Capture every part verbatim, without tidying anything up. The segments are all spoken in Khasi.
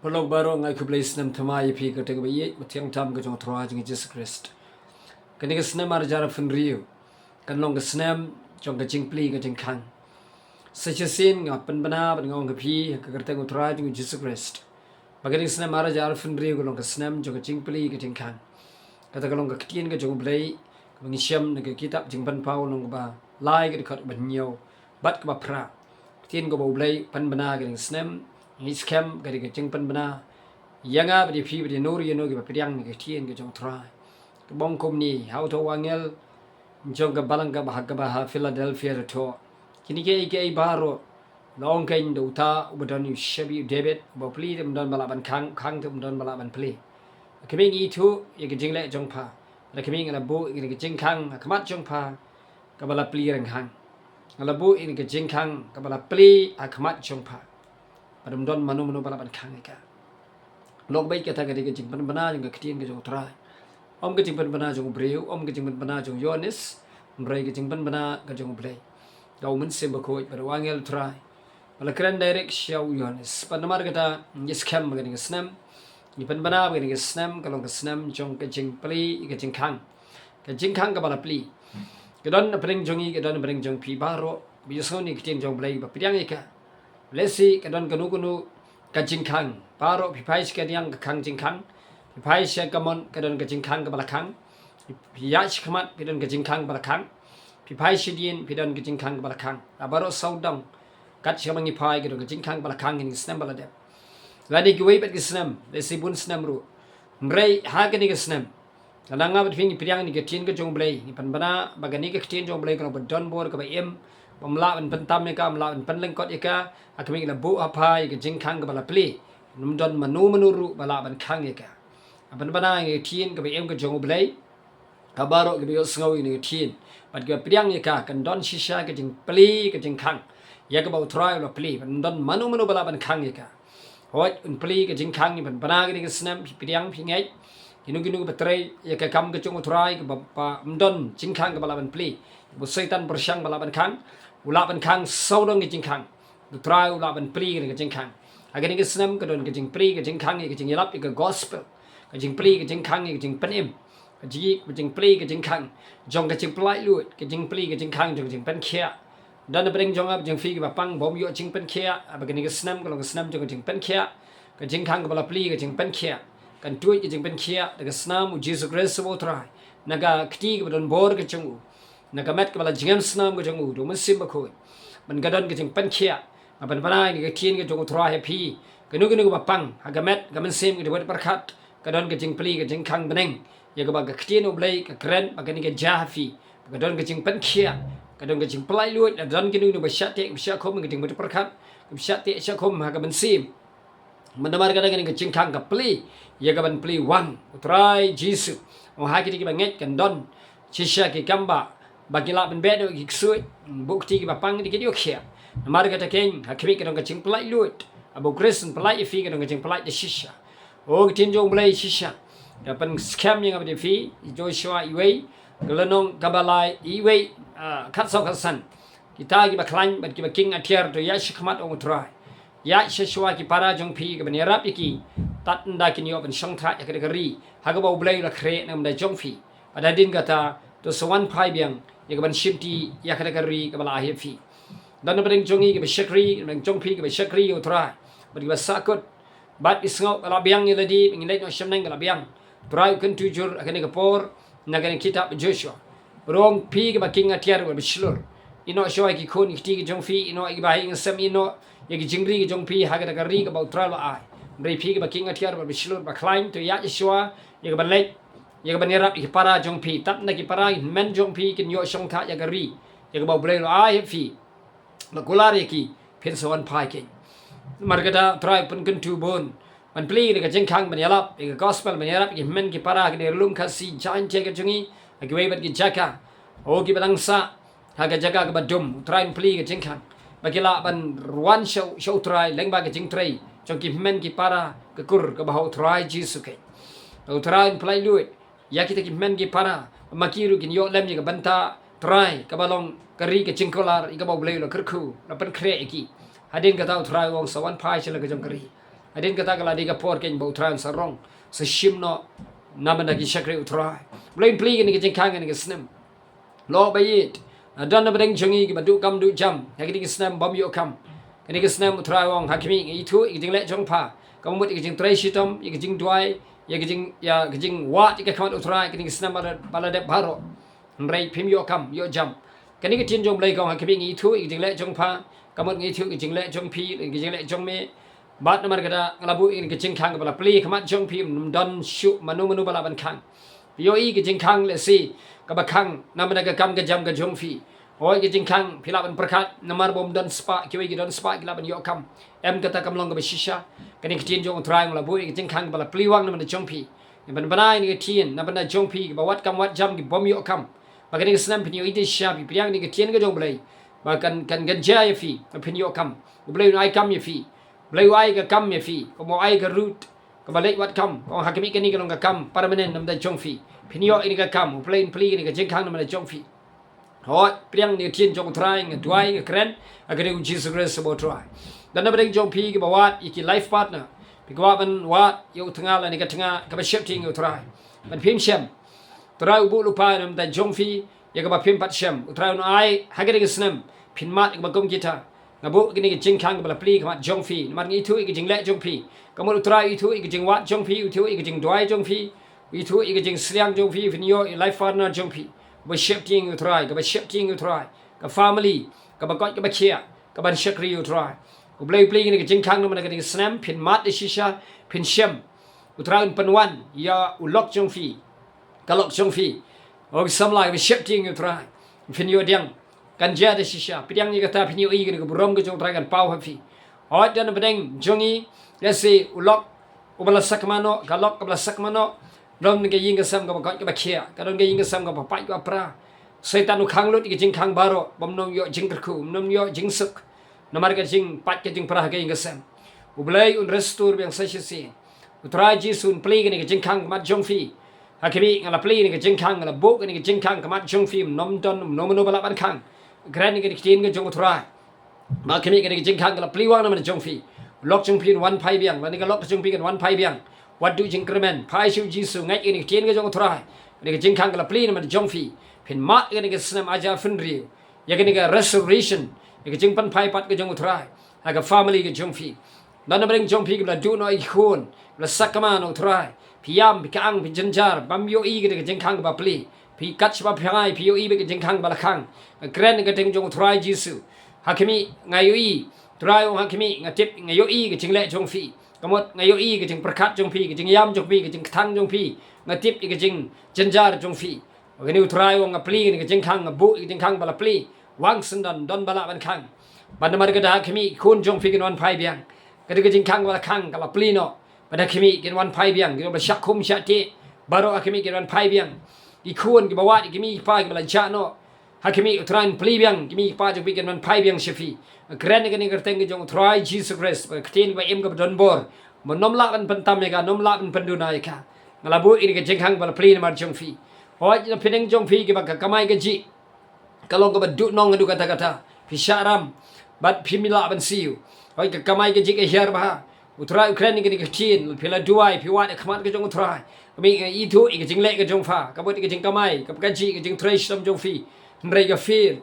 Paralok baroh, nga ai khublei snem thymmai ïa phi ha ka kyrteng kaba ïeit bad thiang tam ka jong U Trai jong ngi Jisu Khrist. Kane ka snem ar hajar arphew hynriew kan long ka snem jong ka jingplie ka jingkhang. Sa shisien nga pynbna bad nga ong ha phi ha ka kyrteng U Trai jong ngi Jisu Khrist ba kane ka snem ar hajar arphew hynriew ka long ka snem jong ka jingplie ka jingkhang. Kata ka long ka ktien ka jong U Blei kaba ngi shem na ka kitab Jingpynpaw lynnong kaba lai, ka dkhot kaba hynñiew bad kaba phra. Ktien kaba U Blei pynbna ha kane ka snem, ngi skhem ka dei ka jingpynbna ïa nga bad ïa phi bad ïa no ruh ïa no kiba pdiang ïa ka ktien ka jong U Trai. Ka ong kumne, ha uta u angel jong ka balang kaba ha, kaba ha Philadelphia ruh thoh: Kine kiei kiei baroh la ong keiñ da uta uba don ïa u shabi u David, uba plie te um don ba lah ban khang, khang te um don ba lah ban plie. Ka mih ngi ithuh ïa ka jingleh jong pha, ka mih nga la buh ïa ka jingkhang ha khmat jong pha kaba la plie rynghang. Nga la buh ïa ka jingkhang kaba la plie ha khmat jong pha, bad um don mano mano ba lah ban khang ïa ka. Lok bad kata ka dei ka jingpynbna jong ka ktien ka jong U Trai. Ym ka jingpynbna jong u briew, ym ka jingpynbna jong u Ïoannis, hynrei ka jingpynbna ka jong U Blei, ka U Mynsiem Bakhuid bad u angel U Trai ba la kren direct sha u Ïoannis. Bad namar kata ngi skhem ba kane ka snem, ngi pynbna ba kane ka snem ka long ka snem jong ka jingplie ka jingkhang. Ka jingkhang kaba la plie. Ka don na pdeng jong ngi, ka don na pdeng jong phi baroh ba ïohsngew ïa ka ktien jong U Blei ba pdiang ïa ka. Lehse ka don kano kano ka jingkhang. Baroh phi phai sha ka diang ka khang jingkhang. Phi phai sha kamon ka don ka jingkhang kaba la khang. Phi ïaid sha khmat phi don ka jingkhang kaba la khang. Phi phai sha dien phi don ka jingkhang kaba la khang. La baroh sawdong kat shaba ngi phai ka don ka jingkhang kaba la khang ha kane ka snem ba la dep. Lane kiwei pat ki snem, lehse bun snem ruh. Hynrei ha kane ka snem, lada nga bad phi ngi pdiang ïa ka ktien ka jong U Blei, ngi pynbna ba kane ka ktien jong U Blei ka long ba don bor, kaba im, ba ym lah ban pyntam ïa ka, ym lah ban pynlyngkot ïa ka. Ha ka mih ngi la buh ha pha ïa ka jingkhang kaba la plie. Ym don mano mano ruh ba lah ban khang ïa ka. Nga pynbna ïa ka ktien kaba im ka jong U Blei, ha baroh kiba ïohsngew ïa kane ka ktien bad kiba pdiang ïa ka, kan don shisha ka jingplie ka jingkhang ïa kaba U Trai u la plie, bad ym don mano mano ba lah ban khang ïa ka. Hooid, un plie ka jingkhang. Ngi pynbna ha kane ka snem, phi pdiang, phi ngeit, kino kino kiba trei ïa ka kam ka jong U Trai, kaba, ba ym don jingkhang kaba lah ban plie, ba u Soitan pyrshang ba lah ban khang, u lah ban khang sawdong ki jingkhang. U Trai u lah ban plie kane ka jingkhang. Ha kane ka snem ka don ka jingplie ka jingkhang ïa ka jingïalap ïa ka gospel, ka jingplie ka jingkhang ïa ka jingpynim, ka jing, ka jingplie ka jingkhang jong ka jingpynlait luid, ka jingplie ka jingkhang jong ka jingpynkhiah. Don na pdeng jong nga bad jong phi kiba pang ba ym ïoh jingpynkhiah, ba kane ka snem ka long ka snem jong ka jingpynkhiah. Ka jingkhang kaba la plie ka jingpynkhiah, kan tuid ka jingpynkhiah da ka snam U Jisu Khrist uba U Trai na ka kti kaba don bor ka jong u, na ka met kaba la jngemsnam ka jong u da U Mynsiem Bakhuid. Bad ka don ka jingpynkhiah. Nga pynbna ïa ka ktien ka jong U Trai ha phi, kino kino kiba pang ha ka met ka mynsiem, ka jingmut pyrkhat, ka don ka jingplie ka jingkhang bneng ïa kaba ka ktien U Blei ka kren ba kane ka jia ha phi. Ka don ka jingpynkhiah, ka don ka jingpynlait luid. Lada don kino kino ba shah teh, ba shah khum ha ka jingmut pyrkhat, ba shah teh shah khum ha ka mynsiem, namar kata kane ka jingkhang ka plie ïa ka ban plie wang U Trai Jisu. Ong ha kito kiba ngeit kan don shisha ki kam ba, ba ki lah ban beh noh ïa ki ksuid, bad kito kiba pang ki dei ki dei u khiah. Namar kata keiñ ha khmih ka don ka jingpynlait luid. Haba U Khrist un pynlait ïa phi ka don ka jingpynlait da shisha. O, ka ktien jong U Blei shisha ka pynskhem ïa nga bad ïa phi, Joshua iwei, ka lynnong kaba lai, iwei, ah, khatsaw khatsan. Kita kiba khlaiñ bad kiba king atiar, to ïaid sha khmat, ong U Trai. Ïaid sha shuwa ki para jong phi, kaban ïarap ïa ki, tad ynda kin ïoh ban shongthait ïa kata ka ri ha kaba U Blei u la khreh na ka bynta jong phi. Bad hadien kata to sa wan phai biang ïa kaban shimti ïa kata ka ri kaba la ai ha phi. Don na pdeng jong ngi kiba shakri, na pdeng jong phi kiba shakri ïa U Trai, bad kiba sahkut bad ki sngewbha, ka la biang ïa lade, ngin leit noh sha bneng, ka la biang. U Trai u kyntu jur ha kane ka por na kane ka kitab Joshua. Rong phi kaba king atiar bad ba shlur, ïehnoh shuwa ïa ki khun ki kti ki jong phi, ïehnoh ïa ki bahaïing hasem, ïehnoh ïa ki jingri ki jong phi ha kata ka ri kaba U Trai u la ai. Hynrei phi kaba king atiar bad ba shlur, ba khlaiñ, to ïaid sha shuwa ïa kaban leit, ïa kaban ïarap ïa ki para jong phi, tad ynda ki para, ki hynmen jong phi kin ïoh shongthait ïa ka ri ïa kaba U Blei u la ai ha phi. Ba kular ïa ki, phin sa wan phai keiñ. Namar kata U Trai u pynkyntu bun ban plie da ka jingkhang, ban ïalap ïa ka gospel, ban ïarap ïa ki hynmen ki para ha kane ka lum Khasi Jaintia ka jong ngi, ha kiwei pat ki jaka. O, kiba dang sah ha ka jaka kaba dum, U Trai un plie ka jingkhang ba ki lah ban wan sha, sha U Trai lyngba ka jingtrei jong ki hynmen ki para ka kur kaba ha U Trai Jisu keiñ. Ba U Trai un pynlait luid ïa kita ki hynmen ki para, ba ma ki ruh kin ïoh lem ïa ka bynta trai kaba long ka ri ka jingkular ïa kaba U Blei u la kyrkhu, la pynkhreh ïa ki. Hadien kata U Trai u ong, sa wan phai sha la ka jong ka ri. Hadien kata ka la dei ka por keiñ ba U Trai un sa rong, sa shim noh na bynta ki shakri U Trai. Blei un plie kane ka jingkhang kane ka snem. Lok ba ïeit, na don na pdeng jong ngi kiba duh kam duh jam ha kane ka snem bym ïoh kam. Kane ka snem U Trai u ong ha khmih nga ithuh ïa ka jingleh jong pha, ka mut ïa ka jingtrei shitom, ïa ka jingduwai, ïa ka jing, ïa ka jingwad ïa ka khmat U Trai, kane ka snem ba la, ba la dep baroh. Hynrei phim ïoh kam ïoh jam. Kane ka ktien jong U Blei ka ong ha khmih nga ithuh ïa ka jingleh jong pha, ka mut nga ithuh ïa ka jingleh jong phi, ïa ka jingleh jong me. Bad namar kata nga la buh ïa ka jingkhang kaba la plie ha khmat jong phi, ym don shuh mano mano ba lah ban khang. Phi ïohi ka jingkhang lehse kaba khang namar ka kam ka jam ka jong phi. Hooid ka jingkhang phi lah ban pyrkhat namar ba ym don spah, kiwei ki don spah ki lah ban ïoh kam. Em kata kam long kaba shisha. Kane ka ktien jong U Trai nga la buh ïa ka jingkhang kaba la plie wang namar jong phi. Ngi ban bnai ïa ka ktien na bynta jong phi, kiba wad kam wad jam ki bym ïoh kam. Ba kane ka snem phin ïohi da shisha phi pdiang ïa ka ktien ka jong U Blei. Ba kan, kan, kan jia ïa phi, ba phin ïoh kam. U Blei un ai kam ïa phi. U Blei u ai ka kam ïa phi. Kumba u ai ka Ruth kaba leit wad kam, ka ong ha khmih kane ka long ka kam permanent na bynta jong phi. Phin ïoh ïa ka kam, U Blei un plie ïa ka jingkhang na bynta jong phi. Hooid, pdiang ïa ka ktien jong U Trai, nga duwai nga kren ha ka kyrteng U Jisu Khrist U Trai. Don na pdeng jong phi kiba wad ïa ki life partner, phi kwah ban wad ïa u tnga lane ka tnga kaba sheptieng ïa U Trai. Ban phim shem. U Trai u buh lypa na bynta jong phi ïa kaba phim pat shem. U Trai un ai ha kane ka snem phin mad ïa kaba kum kita. Nga buh kane ka jingkhang kaba la plie ha khmat jong phi namar nga ithuh ïa ka jingleh jong phi. Ka mut U Trai u ithuh ïa ka jingwad jong phi, u ithuh ïa ka jingduwai jong phi, u ithuh ïa ka jingsliang jong phi, phin ïoh ïa life partner jong phi. Kaba sheptieng ïa U Trai, kaba sheptieng ïa U Trai. Ka family kaba koit kaba khiah, kaban shakri ïa U Trai. U Blei u plie ïa kane ka jingkhang namar kane ka snem phin mad da shisha, phin shem. U Trai un pynwan ïa u lok jong phi, ka lok jong phi. Ong samla kaba sheptieng ïa U Trai. Phin ïoh pdiang. Kan jia da shisha. Pdiang ïa kata phin ïohi ïa kane ka burom ka jong U Trai kan paw ha phi. Hooid don na pdeng jong ngi, lehse u lok uba la sakma noh, ka lok kaba la sakma noh, don ka ïing ka sem kaba koit kaba khiah, ka don ka ïing ka sem kaba pait kaba pra. Soitan u khang lut ïa ka jingkhang baroh, bym nang ïoh jingkyrkhu, bym nang ïoh jingsuk. Namar ka jingpait ka jingpra ha ka ïing ka sem. U Blei un restore biang sa shisien. U Trai Jisu un plie ïa kane ka jingkhang ha khmat jong phi. Ha khmih nga la plie ïa kane ka jingkhang, nga la buh ïa kane ka jingkhang ha khmat jong phi, ym don, ym don mano ba lah ban khang. Kren ïa kane ka ktien ka jong U Trai. Ba ha khmih kane ka jingkhang ka la plie wang na bynta jong phi. U lok jong phi un wan phai biang, lane ka lok jong phi kan wan phai biang. Wat duh jingkyrmen, phai sha U Jisu, ngeit ïa kane ka ktien ka jong U Trai. Kane ka jingkhang ka la plie na bynta jong phi. Phin mad ïa kane ka snem hajar hynriew. Ïa kane ka restoration, ïa ka jingpynphai pat ka jong U Trai ha ka family ka jong phi. Don na pdeng jong phi kiba la duh noh ïa ki khun, kiba la sakma noh U Trai. Phi ïam, phi kyang, phi jynjar, bym ïohi ïa kane ka jingkhang kaba plie. Phi kat shaba phi ngai, phi ïohi beit ïa ka jingkhang ba la khang. Nga kren ha ka kyrteng jong U Trai Jisu. Ha khmih nga ïohi, U Trai u ong ha khmih, nga tip, nga ïohi ïa ka jingleh jong phi. Ka mut nga ïohi ïa ka jingpyrkhat jong phi, ka jingïam jong phi, ka jingkthang jong phi. Nga tip ïa ka jingjynjar jong phi. Kane U Trai u ong nga plie ïa kane ka jingkhang, nga buh ïa ka jingkhang ba la plie. Wang syndon, don ba lah ban khang. Bad namar kata ha khmih ki khun jong phi kin wan phai biang. Kata ka jingkhang ba la khang ka la plie noh. Bad ha khmih kin wan phai biang, kino ba shah khum shah tieh. Baroh ha khmih kin wan phai biang. Ki khun kiba wad, ki kmie ki kpa kiba la jah noh. Ha khmih U Trai un plie biang, ki kmie ki kpa jong phi kin wan phai biang sha phi. Kren ha kane ka kyrteng ka jong U Trai Jisu Khrist, ka ktien kaba im kaba don bor. Ba ym lah ban pyntam ïa ka, ym lah ban pynduna ïa ka. Nga la buh ïa kane ka jingkhang ba la plie namar jong phi. Hooid na pdeng jong phi kiba ka kamai kajih ka long kaba duhnong haduh katta katta. Phi shah ram bad phim lah ban siew. Hooid ka kamai kajih ka hiar bha. U Trai u kren ïa kane ka ktien, phi la duwai, phi wad ha khmat ka jong U Trai. Ka mih nga ithuh ïa ka jingleh ka jong pha, ka mut ïa ka jingkamai, ka kajih, ka jingtrei shitom jong phi. Hynrei ka fail.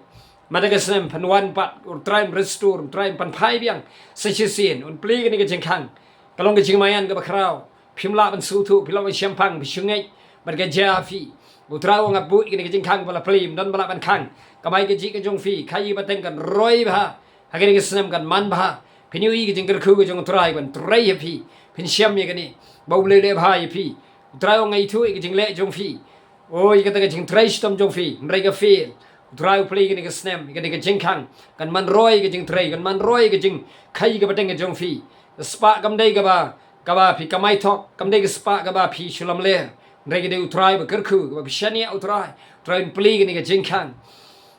Mynta ka snem phin wan pat, U Trai un restore, U Trai un pynphai biang sa shisien, un plie ïa kane ka jingkhang. Ka long ka jingmaïan kaba khraw. Phim lah ban sngewthuh, phim lah ban shemphang, phi shu ngeit bad ka jia ha phi. U Trai u ong nga buh ïa kane ka jingkhang ba la plie, ym don ba lah ban khang. Kamai kajih ka jong phi, khaïi ba teng kan roi bha. Ha kane ka snem kan man bha. Phin ïohi ka jingkyrkhu ka jong U Trai ban trei ha phi. Phin shem ïa kane ba U Blei u leh bha ïa phi. U Trai u ong nga ithuh ïa ka jingleh jong phi. O ïa kata ka jingtrei shitom jong phi, hynrei ka fail. U Trai u plie ïa kane ka snem, ïa kane ka jingkhang. Kan man roi ka jingtrei, kan man roi ka jingkhaïi kaba teng ka jong phi. Ka spah kam dei kaba kaba phi kamai thok, kam dei ka spah kaba phi shu lamler. Hynrei ka dei U Trai ba kyrkhu, kaba phi shaniah U Trai. U Trai un plie ïa kane ka jingkhang.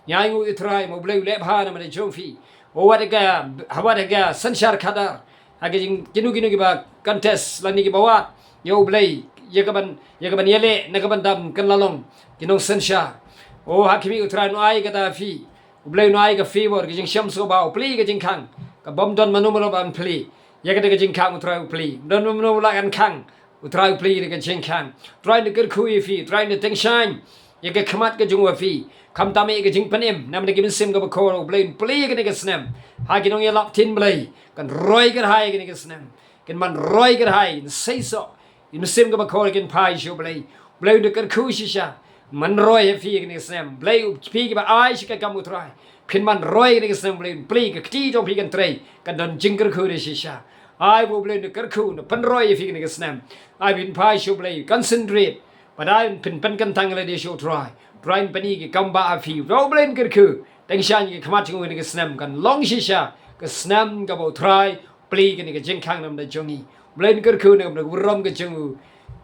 Ngi ainguh ïa U Trai, ma U Blei u leh bha na bynta jong phi. O wat ha ka, ha wat ha ka synshar khadar, ha ka jing kino kino kiba contest lane kiba wad ïa U Blei, ïa kaban, ïa kaban ïaleh na ka bynta ban kylla long ki nongsynshar. O ha khmih U Trai un ai kata ha phi. U Blei un ai ka favor, ka jingshem sngewbha, u plie ka jingkhang. Ka bym don mano mano ban plie. ïa kane ka jingkhang, U Trai U Blei. Don mano mano la kan khang, U Trai U Blei, ïa kane ka jingkhang. Trai, ngi kyrkhu ïa phi, Trai, ngi tyngshaiñ ïa ka khmat ka jong U ha phi. Khamtam ïa ka jingpynim na ka bynta ka mynsiem kaba kor, U Blei, plie ïa kane ka snem. Ha ki nongïalap ktien Blei, kan roi kyrhai ïa kane ka snem. Kin man roi kyrhai, kin seisoh ïa ka mynsiem kaba kor, kin phai sha U Blei. U Blei, ngi kyrkhu shisha, man roi ha phi ïa kane ka snem. U Blei, phi kiba ai sha ka kam, U Trai, phin man roi ïa kane ka snem. U Blei, plie, ka kti jong phi kan trei, kan don jingkyrkhu da shisha. Ai ba, U Blei, ngi kyrkhu, ngi pynroi ïa phi ïa kane ka snem. Ai ba phin phai sha U Blei, concentrate. Bad ai ba phin pynkyntang lade sha U Trai. Trai, ngi pyni ki kam ba ha phi. U Blei, ngi kyrkhu, tyngshaiñ ïa ka khmat jong U ha kane ka snem, kan long shisha ka snem kaba U Trai plie ïa kane ka jingkhang na ka bynta jong ngi. U Blei, ngi kyrkhu na ka bynta ka burom ka jong U.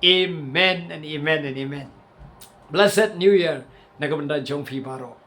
Amen and amen and amen. Blessed New Year na ka bynta jong phi baroh.